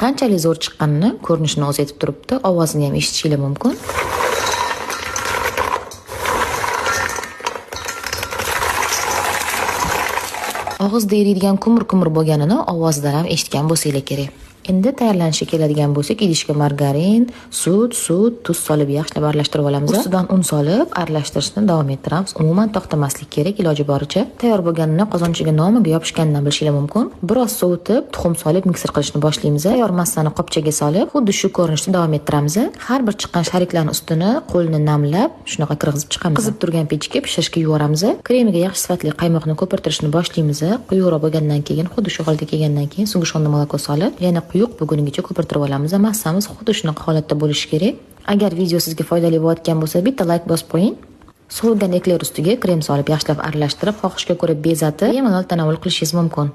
Qanchalik zo'r chiqqanini ko'rinishini o'zi aytib turibdi, ovozini ham eshitishingiz mumkin. Og'izda eriydigan kumur-kumur bo'lganini ovozidan ham eshitgan bo'lsanglar kerak. Endi tayyorlanishiga keladigan bo'lsak, idishga margarin, sut, tuz solib yaxshilab aralashtirib olamiz. Ustidan un solib aralashtirishni davom ettiramiz. Umuman to'xtamaslik kerak iloji boricha. Tayyor bo'lganini qozonchaga nomiga yopishganidan bilishingiz mumkin. Biroz sovutib, tuxum solib mikser qilishni boshlaymiz. Tayyor massani qopchaga solib, xuddi shu ko'rinishda davom ettiramiz. Har bir chiqqan shariklarning ustini qo'lni namlab, shunaqa kirgizib chiqamiz. Qizib turgan pechga pishirishga yuboramiz. Kremiga yaxshi sifatli qaymoqni ko'pirtirishni boshlaymiz. Quyuqroq bo'lgandan keyin, xuddi shu holda kelgandan keyin sug'ushonni moloko solib, yana quyuq bo'lgunigacha ko'pirtirib olamiz. Massamiz xuddi shunaqa holatda bo'lishi kerak. Agar video sizga foydali bo'layotgan bo'lsa, bitta like bosib qo'ying. Sovigan ekler ustiga krem solib yaxshilab aralashtirib, xohishga ko'ra bezatib, bemalol tanovul qilishingiz mumkin.